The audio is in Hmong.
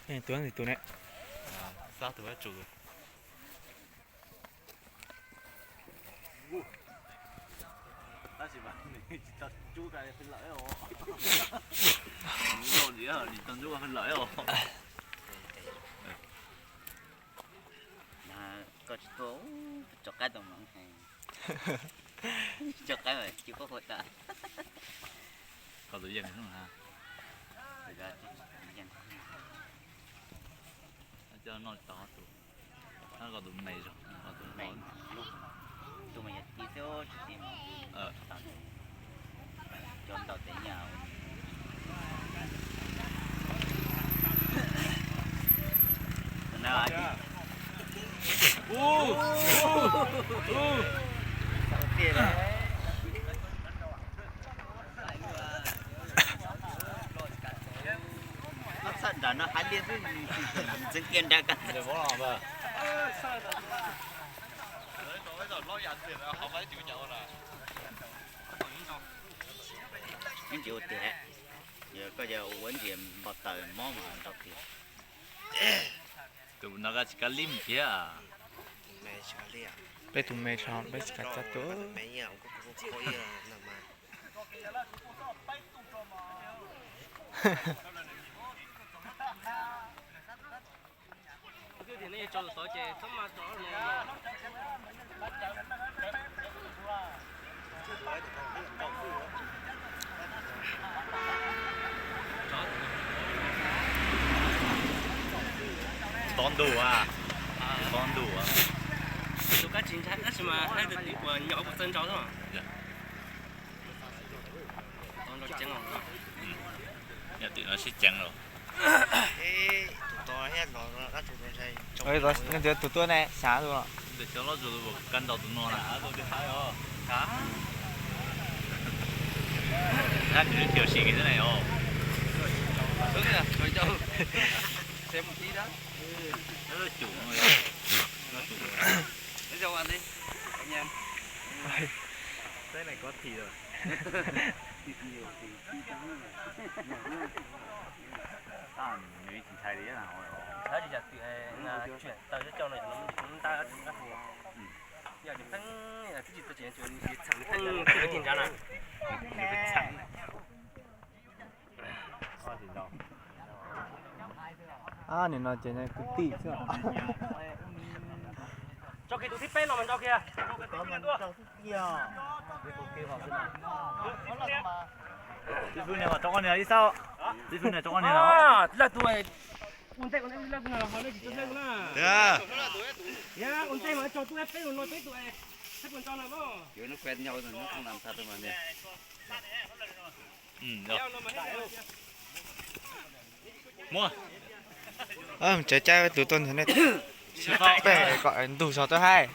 Tus tus ne. Xab tus tsum. Tab sis mas nws tsis tau ntsub ka hw lawm os. Nws tsis tau ntsub ka hw lawm os. Koj tsis tuaj, tso qaib tau mas, tso qaib mas cia koj hu tas. Koj tus yeej, coj noj tau tus, koj tus me zog, tus me, tus me yog ti xwb tsis ti. Cov ntau tes nyaj. Txhaj nram no hav liaj xwb, ntxeev kiag nrad ka. Ib ntsis ua tiag, koj yog ua ib ntsis npau taws mob mas nrau tiag. Tus no koj tsis kav li mus thiab. Peb tus me tso peb tsis kav txaj tus. Tob ntuj a, tob ntuj a. Tus kab tsis ntshai tab sis mas hais tias tib puas nyom puas txawj ntsau xwb. Yog tim no sib ceev los. Leej twg tus tuaj ne, xav tus. Cov loj zus kab ntaus tus no na. Nws tiam sis xwb na os. Nws tsis ntshai li. Tshawb li cas twm tawm coj no nta, yog nws pheej twb tsis txog tsev, nws txheem nws pheej twb tig nrad na. Nim no ces kwv tij xwb. Tso kiag tus thib peb no mas tso kiag. Tib fwb niag mas rov qab niag ib xab. Tib fwb niag rov qab niag los. Lawv tus ua ntej ko, lawv tus no ho lawv tsis tuaj hleb na. Ua ntej mas tso tub peb no peb tus, peb puas nto no. Muab. Tsev caij tus tuaj nrog nej peb kom ntug zog twb haib.